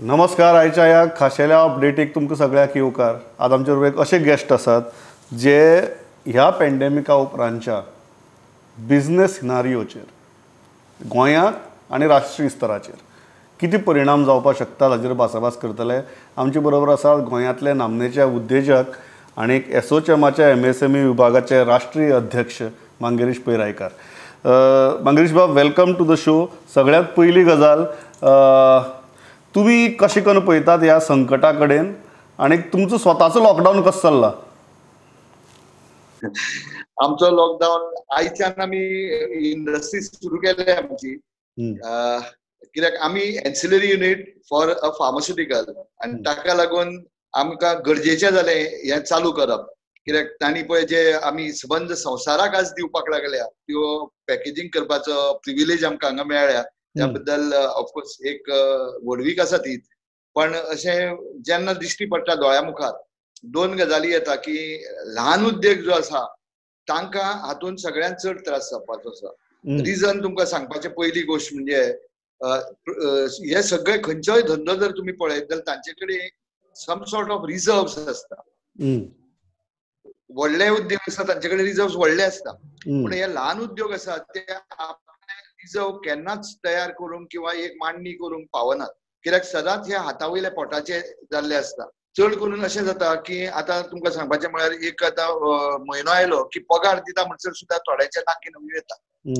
नमस्कार. आयच्या ह्या खाशेल्या अपडेटीक तुमकां सगळ्याक येवकार. आज आमचे बरोबर एक अशे गेस्ट आसात जे ह्या पॅन्डेमिका उपरांतच्या बिजनेस सिनारियोचेर गोंयांत आनी राष्ट्रीय स्तराचेर कितें परिणाम जावपाक शकता हाजेर भासाभास करतले. आमचे बरोबर आसात गोंयांतले नामनेचे उद्देजक आनी एसोचॅमाच्या एमएसएमई विभागाचे राष्ट्रीय अध्यक्ष मंगेश पै रायकार. मंगेश बाब, welcome to the show. सगळ्यात पयली गजाल, तुमी कशें करून पळयतात ह्या संकटा कडेन आनी तुमचो स्वताचो लॉकडावन कसो चल्ला? आमचो लॉकडावन आयच्यान आमी इंडस्ट्री सुरू केल्या आमची, कित्याक आमी ancillary unit for a pharmaceutical आनी ताका लागून आमकां गरजेचें जालें हें चालू करप. कित्याक तांणी पळय जे आमी सबंद संवसाराक आज दिवपाक लागल्या त्यो पॅकेजींग करपाचो प्रिविलेज आमकां हांगा मेळ्ळ्या, त्या बद्दल ऑफकोर्स एक व्हडवीक आसा ती. पण अशें जेन्ना दिश्टी पडटा दोळ्या मुखार दोन गजाली येता की ल्हान उद्देग जो आसा तांकां हातून सगळ्यांत चड त्रास जावपाचो आसा. रिजन तुमकां सांगपाचें पयली गोश्ट म्हणजे हे सगळे खंयचोय धंदो जर तुमी पळयत जाल्यार तांचे कडेन सम सॉर्ट ऑफ रिजर्व्स आसता. व्हडले उद्योग आसा तांचे कडेन रिजर्व्स व्हडले आसता, पूण हे ल्हान उद्योग आसा ते आपले रिजर्व केन्नाच तयार करूंक किंवा एक मांडणी करूंक पावनात, कित्याक सदांच हे हाता वयल्या पोटाचे जाल्ले आसता. चड करून अशें जाता की आतां तुमकां सांगपाचें म्हळ्यार एक आतां म्हयनो आयलो की पगार दिता म्हणसर सुद्दां थोड्यांच्या नाकी नवी येता.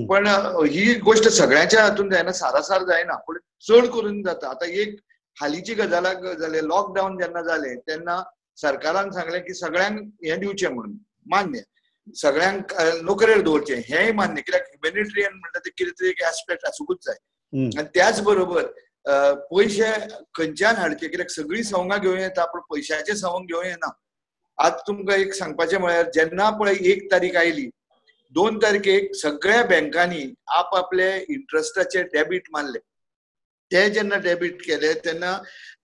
पण ही गोश्ट सगळ्यांच्या हातून जायना, सारासार जायना, पूण चड करून जाता. आतां एक हालींची गजाल जालें, लॉकडावन जेन्ना जालें तेन्ना सरकारान सांगलें की सगळ्यांक हें दिवचें म्हणून, मान्य, सगळ्यांक नोकरेर दवरचें हेंय मान्य, कित्याक ह्युमॅनिटेरियन म्हणटा ते कितें तरी एक एस्पेक्ट आसूंकूच जाय. आनी त्याच बरोबर पयशे खंयच्यान हाडचे, कित्याक सगळीं सवंगां घेवं येता पूण पयशाचें सवंग घेवं येना. आज तुमकां एक सांगपाचें म्हळ्यार जेन्ना पळय 1 तारीख आयली, 2 तारखेक सगळ्या बँकांनी आपआपले इंट्रस्टाचे डेबीट मारले. ते जेन्ना डेबीट केले तेन्ना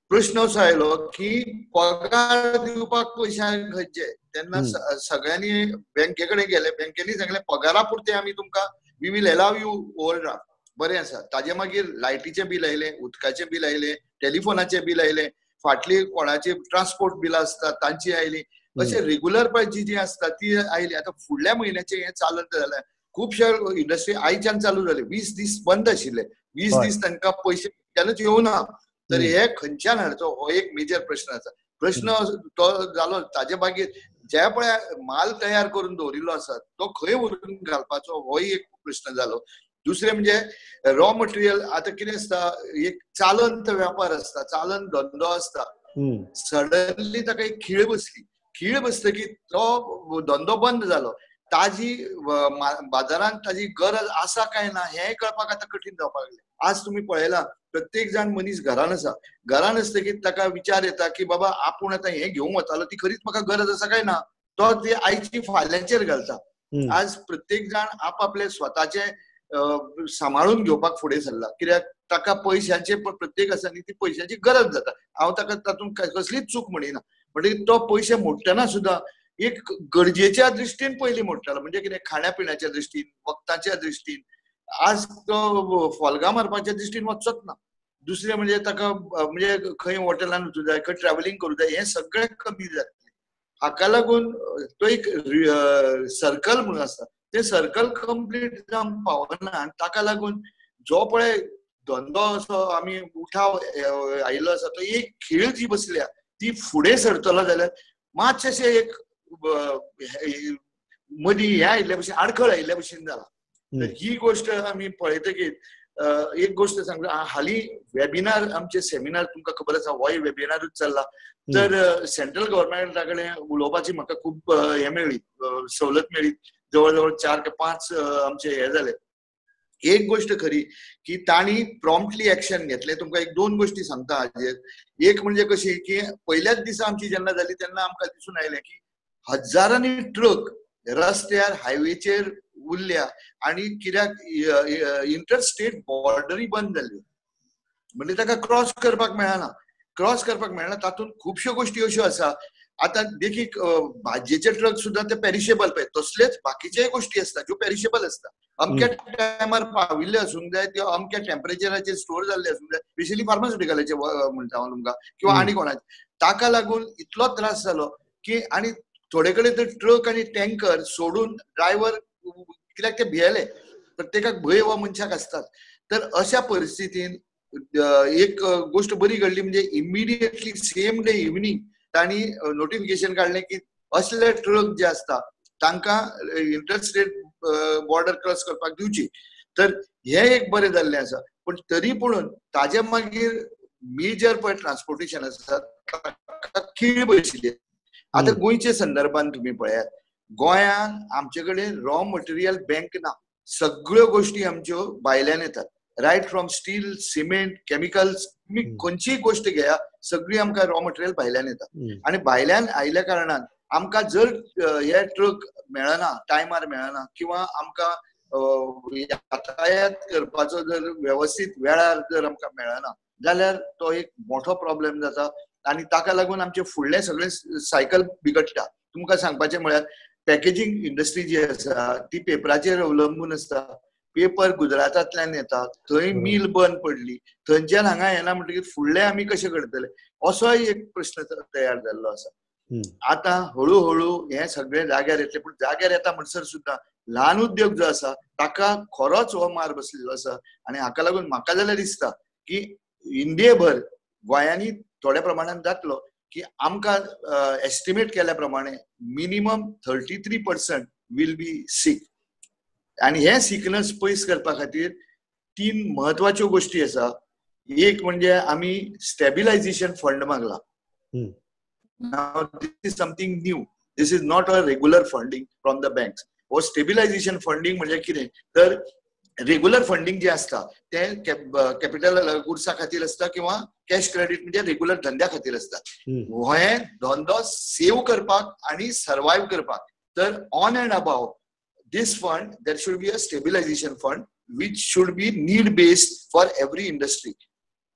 प्रश्न असो आयलो की पगार दिवपाक पयशे खंयचे. तेन्ना सगळ्यांनी बँके कडेन गेले, बँकेनी सांगलें पगारा पुरते आमी तुमकां we will allow you overdraft. बरें आसा. ताजे मागीर लायटीचें बील आयलें, उदकाचें बील आयलें, टेलिफोनाचें बील आयलें, फाटली कोणाची ट्रान्सपोर्ट बिलां आसता तांची आयली, अशें रेगुलर पळय जी जी आसता ती आयली. आतां फुडल्या म्हयन्याचें हें चालंत जालें. खुबशे इंडस्ट्री आयच्यान चालू जाले, 20 दीस बंद आशिल्ले, 20 दीस तांकां पयशे त्यानच येवना. तर हे खंयच्यान हाडचो हो एक मेजर प्रश्न आसा. प्रश्न तो जालो. ताजे मागीर जे पळय माल तयार करून दवरिल्लो आसा तो खंय व्हरून घालपाचो होय एक प्रश्न जालो. दुसरें म्हणजे रॉ मटेरियल. आतां कितें आसता, एक चालंत व्यापार आसता, चालंत धंदो आसता, सडनली ताका एक खीळ बसली, खीळ बसतकीर तो धंदो बंद जालो. ताजी बाजारांत ताजी गरज आसा काय ना हेंय कळपाक आतां कठीण जावपाक लागलें. आज तुमी पळयला प्रत्येक जाण मनीस घरान आसा, घरान आसतकीर ताका विचार येता की बाबा आपूण आतां हें घेवंक वतालो ती खरीच म्हाका गरज आसा काय ना, तो ती आयची फाल्यांचेर घालता. आज प्रत्येक जाण आपआपले स्वताचे सांबाळून घेवपाक फुडें सरला, कित्याक ताका पयशांचे प्रत्येक आसा न्ही ती पयशांची गरज जाता. हांव ताका तातूंत कसलीच चूक म्हणिना, म्हणटकीर तो पयशे मोडटना सुद्दां एक गरजेच्या दृश्टीन पयलीं मोडटालो, म्हणजे कितें खाण्या पिण्याच्या दृश्टीन, वखदाच्या दृश्टीन. आज तो फोल्गां मारपाच्या दृश्टीन वचचोच ना. दुसरें म्हणजे ताका म्हणजे खंय हॉटेलान वचूं जाय, खंय ट्रॅव्हलिंग करूं जाय, हें सगळें कमी जातलें. हाका लागून तो एक सर्कल म्हणून आसता, ते सर्कल कंप्लीट जावंक पावना. आनी ताका लागून जो पळय धंदो असो आमी उठाव आयिल्लो आसा तो एक खीळ जी बसल्या ती फुडें सरतलो जाल्यार मातशें एक मदीं हें आयिल्ल्या भशेन, आडखळ आयिल्ल्या भशेन जाला. ही गोश्ट आमी पळयतकीर एक गोश्ट सांगता, हालीं वेबिनार आमचे सेमिनार तुमकां खबर आसा, होय वेबिनारूच चल्ला. तर सेंट्रल गव्हर्नमेंटा कडेन उलोवपाची म्हाका खूब हें मेळ्ळी, सवलत मेळ्ळी. जवळ जवळ 4 ते 5 आमचे हे जाले. एक गोश्ट खरी की तांणी प्रॉम्प्टली एक्शन घेतलें. तुमकां एक 2 गोश्टी सांगता हाजेर. एक म्हणजे कशी की पयल्याच दिसा आमची जेन्ना जाली तेन्ना आमकां दिसून आयलें की हजारांनी ट्रक रस्त्यार हायवेचेर उरल्या आनी कित्याक इंटरस्टेट बॉर्डरी बंद जाल्यो, म्हणजे ताका क्रॉस करपाक मेळना, क्रॉस करपाक मेळना. तातूंत खुबश्यो गोश्टी अश्यो आसा. आतां देखीक भाजयेचे ट्रक सुद्दां ते पेरिशेबल पळय, तसलेच बाकीच्याय गोश्टी आसता ज्यो पेरिशेबल आसता. अमक्या टायमार पाविल्ले आसूंक जाय, त्यो अमक्या टेम्परेचराचेर स्टोर जाल्ले आसूंक जाय, स्पेशली फार्मास्युटिकलाचे म्हणटा हांव तुमकां किंवा आनी कोणाचे. ताका लागून इतलो त्रास जालो की आनी थोडे कडेन तर ट्रक आनी टँकर सोडून ड्रायव्हर कित्याक ते भियेले, प्रत्येकाक भंय हो मनशाक आसतात. तर अशा परिस्थितीन एक गोष्ट बरी घडली म्हणजे इमिडिएटली सेम डे इव्हनिंग तांणी नोटिफिकेशन काडलें की असले ट्रक जे आसता तांकां इंटरस्टेट बॉर्डर क्रॉस करपाक दिवची. तर हे एक बरें जाल्लें आसा. पूण तरी पुणून ताजे मागीर मेजर पळय ट्रान्सपोर्टेशन आसा ताका खीळ बशिल्ली. आतां गोंयच्या संदर्भान तुमी पळयात, गोंयान आमचे कडेन रॉ मटेरियल बँक ना, सगळ्यो गोष्टी आमच्यो भायल्यान येतात. Right from steel, cement, chemicals, तुमी खंयचीय गोष्ट घेया सगळी आमकां रॉ मटेरियल भायल्यान येता. आनी भायल्यान आयिल्ल्या कारणान आमकां जर हे ट्रक मेळना, टायमार मेळना किंवा आमकां यातायात करपाचो जर वेवस्थीत वेळार जर आमकां मेळना जाल्यार तो एक मोठो प्रॉब्लेम जाता आनी ताका लागून आमचें फुडलें सगळें सायकल बिगडटा. तुमकां सांगपाचें म्हळ्यार पॅकेजींग इंडस्ट्री जी आसा ती पेपराचेर अवलंबून आसता. पेपर गुजरातांतल्यान येता, थंय मील बंद पडली, थंयच्यान हांगा येना म्हणटकीर फुडलें आमी कशें करतले असोय एक प्रश्न तयार जाल्लो आसा. आतां हळूहळू हें सगळें जाग्यार येतलें, पूण जाग्यार येता म्हणसर सुद्दां ल्हान उद्योग जो आसा ताका खरोच हो मार बसलेलो आसा. आनी हाका लागून म्हाका जाल्यार दिसता की इंडियेभर गोंयांनी थोड्या प्रमाणान जातलो की आमकां एस्टिमेट केल्या प्रमाणे मिनिमम 33% will be सीक. आनी हे सिकनस पयस करपा खातीर तीन म्हत्वाच्यो गोष्टी आसा. एक म्हणजे आमी stabilisation fund मागला. Now this is something new, this is not a regular funding from the banks. हो स्टेबिलायझेशन फंडींग म्हणजे कितें तर रेग्युलर फंडींग जे आसता तें कॅपिटल गुड्सा खातीर आसता किंवा कॅश क्रेडीट म्हणजे रेग्युलर धंद्या खातीर आसता. हे धंदो सेव करपाक आनी सर्वायव करपाक तर on and above this fund there should be a stabilization fund which should be need based for every industry,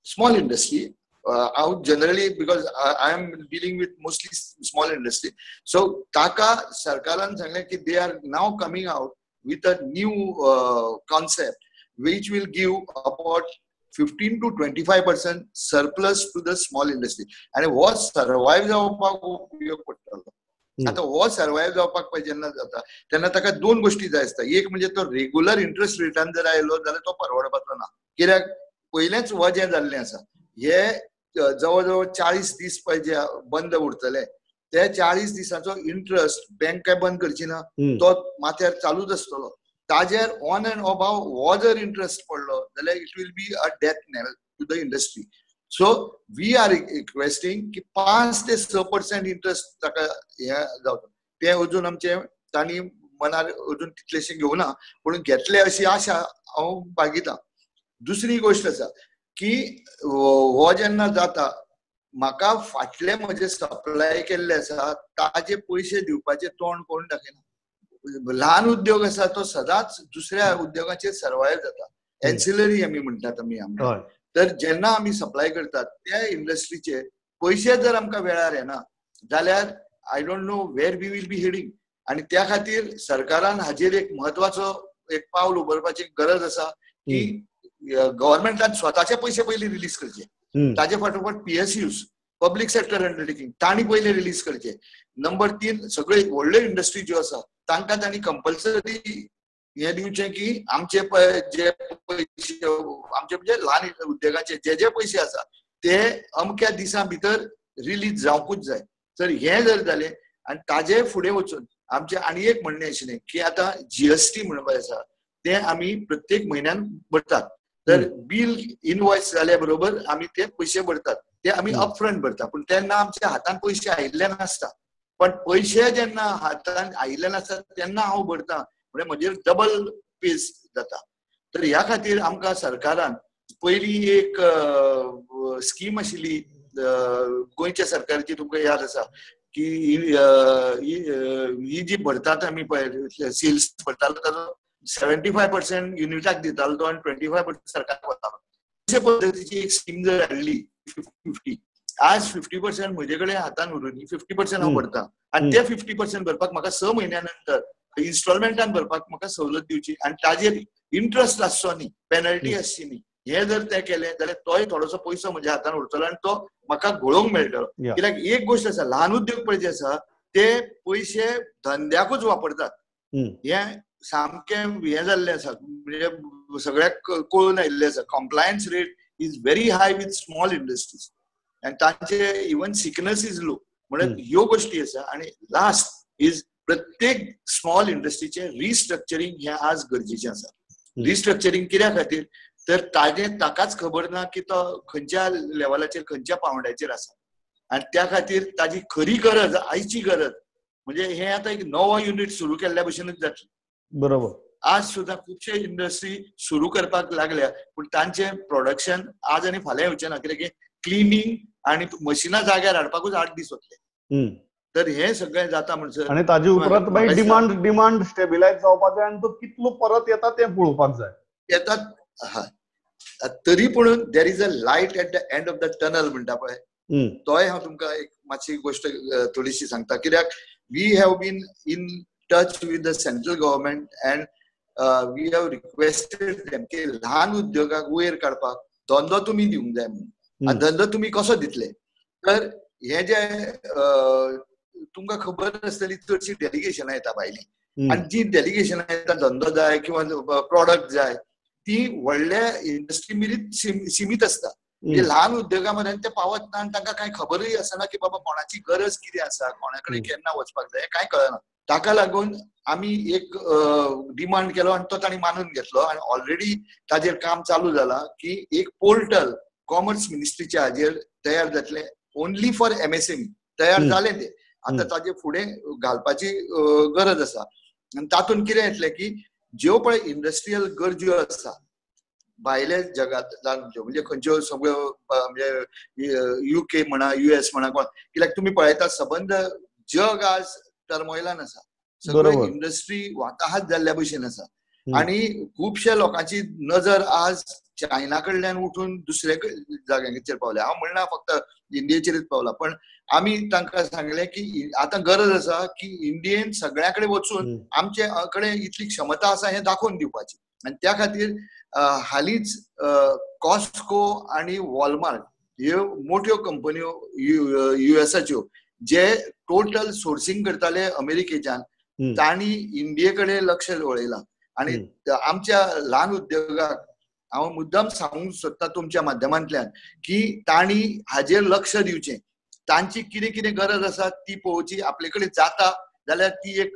small industry. हांव generally because I am dealing with mostly small industry, so ताका सरकारान सांगलें की they are now coming out with a new concept which will give about 15 to 25% surplus to the small industry. आनी हो survive जावपाक उपयोग पडटलो. आतां हो सर्वायव जावपाक पळय जेन्ना जाता तेन्ना ताका दोन गोष्टी जाय आसता. एक म्हणजे तो रेग्युलर इंट्रस्ट रेटान जर आयलो जाल्यार तो परवडपाचो ना, कित्याक पयलेंच वजें जाल्लें आसा. हे जवळ जवळ 40 दीस पळय जे बंद उरतले ते 40 दिसांचो इंट्रस्ट बँक काय बंद करची ना, तो माथ्यार चालूच आसतलो. ताजेर ऑन एंड अबाव हो जर इंट्रस्ट पडलो जाल्यार it will be a death knell to the industry. So we are requesting की 5 ते 6% इंट्रस्ट ताका हें जावचो. तें अजून आमचें तांणी मनार अजून तितलेशें घेवना, पूण घेतले अशी आशा हांव बाळगितां. दुसरी गोश्ट आसा की हो जेन्ना जाता म्हाका फाटले म्हजे सप्लाय केल्ले आसा ताजे पयशे दिवपाचे तोंड कोण दाखयना. ल्हान उद्योग आसा तो सदांच दुसऱ्या उद्योगाचेर सर्वायव जाता, एन्सिलरी आमी म्हणटात आमी आमकां. तर जेन्ना आमी सप्लाय करतात त्या इंडस्ट्रीचे पयशे जर आमकां वेळार येना जाल्यार I don't know where we will be heading. आनी त्या खातीर सरकारान हाजेर एक म्हत्वाचो एक पावल उबारपाची गरज आसा की गव्हर्मेंटान स्वताचे पयशे पयलीं रिलीज करचे, ताजे फाटोफाट पीएसयूज पब्लीक सेक्टर अंडरटेकिंग तांणी पयलीं रिलीज करचे. नंबर 3 सगळे व्हडल्यो इंडस्ट्री ज्यो आसा तांकां तांणी कंपल्सरी हें दिवचें की आमचे जे पयशे आमचे म्हणजे ल्हान उद्देगाचे जे जे पयशे आसा ते अमक्या दिसां भितर रिलीज जावंकूच जाय. तर हें जर जालें आनी ताजे फुडें वचून आमचें आनी एक म्हणणें आशिल्लें की आतां जीएसटी म्हणपाचें आसा तें आमी प्रत्येक म्हयन्यान भरतात. तर बील इनवॉयस जाल्या बरोबर आमी ते पयशे भरतात, ते आमी अपफ्रंट भरता, पूण तेन्ना आमच्या हातान पयशे आयिल्ले नासता. पण पयशे जेन्ना हातान आयिल्ले नासता तेन्ना हांव भरता म्हणजे म्हजेर डबल पेज जाता. तर ह्या खातीर आमकां सरकारान पयली एक स्कीम आशिल्ली गोंयच्या सरकारची, तुमकां याद आसा की ही जी भरतात आमी पळय सेल्स भरतालो ताजो 75% युनिटाक दितालो तो आनी 25% सरकार वतालो. अशे पद्दतीची एक स्कीम जर हाडली 50-50, आज 50% म्हजे कडेन हातान उरून 50% हांव भरता आनी ते 50% भरपाक म्हाका 6 म्हयन्या नंतर इन्स्टॉलमेंटान भरपाक म्हाका सवलत दिवची आनी ताजेर इंट्रस्ट आसचो न्ही, पेनल्टी आसची न्ही. हे जर ते केले जाल्यार तोय थोडोसो पयसो म्हज्या हातान उरतलो आनी तो म्हाका घोळोवंक मेळटलो. कित्याक एक गोश्ट आसा, ल्हान उद्योग पळय जे आसा ते पयशे धंद्याकूच वापरतात. हे सामकें हें जाल्लें आसा, म्हणजे सगळ्याक कळून आयिल्लें आसा. Compliance rate is very high with small industries आनी तांचे इवन सिकनस is लो. म्हणून ह्यो गोश्टी आसा. आनी लास्ट is प्रत्येक स्मॉल इंडस्ट्रीचें रिस्ट्रक्चरींग हें आज गरजेचें आसा. रिस्ट्रक्चरींग कित्या खातीर तर ताजें ताकाच खबर ना की तो खंयच्या लेवलाचेर खंयच्या पावंड्याचेर आसा आनी त्या खातीर ताजी खरी गरज, आयची गरज म्हणजे हे आतां एक नवो युनिट सुरू केल्ल्या भशेनूच जातलें. बरोबर. आज सुद्दां खुबशे इंडस्ट्री सुरू करपाक लागल्या पूण तांचें प्रोडक्शन आज आनी फाल्यां येवचें ना, कित्याक क्लिनींग आनी मशिनां जाग्यार हाडपाकूच 8 दीस वतले. तर हे सगळें जाता म्हणसर आनी ताजे उपरांत मागीर डिमांड स्टेबिलायज जावपाक जाय आनी तो कितलो परत येता तें पळोवपाक जाय. येतात तरी पूण there is a light at the end of the tunnel म्हणटा पळय, तोय हांव तुमकां एक मातशी गोश्ट थोडीशी सांगता. कित्याक we have been in touch with the central government and we have requested them की ल्हान उद्योगाक वयर काडपाक धंदो तुमी दिवंक जाय म्हणून. आनी धंदो तुमी कसो दितले तर हे जे तुमकां खबर आसतली चडशी डेलिगेशनां येता भायली आनी जी डेलिगेशनां येता धंदो जाय किंवा प्रॉडक्ट जाय ती व्हडल्या इंडस्ट्री मेरेन सिमीत आसता. म्हणजे ल्हान उद्योगा मेरेन ते पावत ना आनी तांकां कांय खबरूय आसना की बाबा कोणाची गरज कितें आसा, कोणा कडेन केन्ना वचपाक जाय, कांय कळना. ताका लागून आमी एक डिमांड केलो आनी तो तांणी मानून घेतलो आनी ऑलरेडी ताजेर काम चालू जाला की एक पोर्टल कॉमर्स मिनिस्ट्रीच्या हाजेर तयार जातलें ओनली फॉर एमएसएमई. तयार जालें तें, आतां ताजे फुडें घालपाची गरज आसा. आनी तातूंत कितें येतलें की ज्यो पळय इंडस्ट्रियल गरज्यो आसा भायल्या जगांतल्यो, म्हणजे खंयच्यो सगळ्यो म्हणजे युके म्हणा, युएस म्हणा, कोण, कित्याक तुमी पळयता सबंद जग आज टर्मोयलान आसा, सगळे इंडस्ट्री वाताहात जाल्ल्या भशेन आसा आनी खुबश्या लोकांची नजर आज चायना कडल्यान उठून दुसऱ्या जाग्यांचेर पावल्या. हांव म्हणना फक्त इंडियेचेरूच पावला, पण आमी तांकां सांगलें की आतां गरज आसा की इंडियेन सगळ्या कडेन वचून आमचे कडेन इतली क्षमता आसा हें दाखोवन दिवपाची. आनी त्या खातीर हालींच कॉस्को आनी वॉलमार्ट ह्यो मोठ्यो कंपन्यो युएसाच्यो जे टोटल सोर्सिंग करताले अमेरिकेच्यान तांणी इंडिये कडेन लक्ष वळयलां. आनी आमच्या ल्हान उद्योगाक हांव मुद्दाम सांगूंक सोदता तुमच्या माध्यमांतल्यान की तांणी हाजेर लक्ष दिवचें, तांची कितें कितें गरज आसा ती पळोवची, आपले कडेन जाता जाल्यार ती एक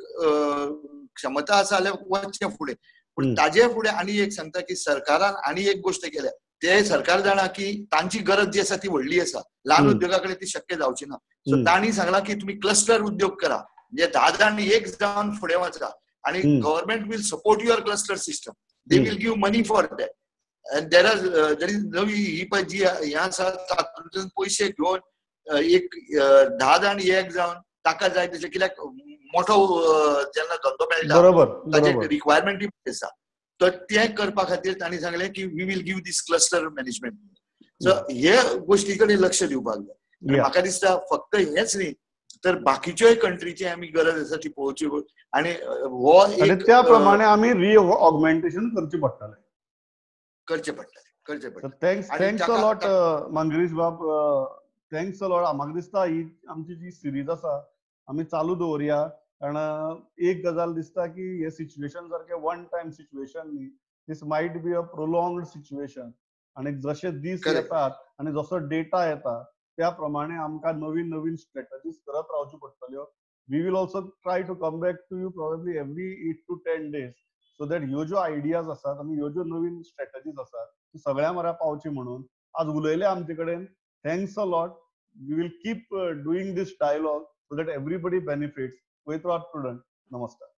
क्षमता आसा जाल्यार वचचें फुडें. पूण ताजे फुडें आनी एक सांगता की सरकारान आनी एक गोश्ट केल्या, ते सरकार जाणा की तांची गरज जी आसा ती व्हडली आसा, ल्हान उद्योगा कडेन ती शक्य जावची ना. सो तांणी सांगलां की तुमी क्लस्टर उद्योग करा, म्हणजे 10 जाण एक जावन फुडें वचा आनी government will support your cluster system, they will give money for that. And there is नवी ही पळय जी हें आसा तातूंतल्यान पयशे घेवन एक 10 जाण एक जावन ताका जाय तशें, कित्याक मोठो जेन्ना धंदो मेळटा ताचे रिक्वायरमेंटूय आसा, तर तें करपा खातीर तांणी सांगलें की we will give this cluster management. So हे गोश्टी कडेन लक्ष दिवपाक जाय. म्हाका दिसता फक्त हेंच न्ही तर बाकीच्योय कंट्रीची आमी गरज आसा ती पळोवची आनी हो त्या प्रमाणे आमी री ऑगमेंटेशन करचें पडटलें, करचें पडटलें, करचें पडटलें. Thanks a lot Manguirish बाब, thanks a lot. म्हाका दिसता ही आमची जी सिरीज आसा आमी चालू दवरया, कारण एक गजाल दिसता की हे सिच्युएशन सारकें वन टायम सिच्युएशन न्ही, this might be a prolonged situation. आनी जशे दीस येतात आनी जसो डेटा येता त्या प्रमाणे आमकां नवीन नवीन स्ट्रेटजीज करत रावच्यो पडटल्यो. We will also try to come back to you probably every 8 to 10 days so that ह्यो ज्यो आयडियाज आसात आनी ह्यो ज्यो नवीन स्ट्रेटजीज आसात त्यो सगळ्या मरा पावची म्हणून आज उलयले आमचे कडेन. Thanks a lot. We will keep doing this dialogue so that everybody benefits. वयत रावात प्रुडंट. नमस्कार.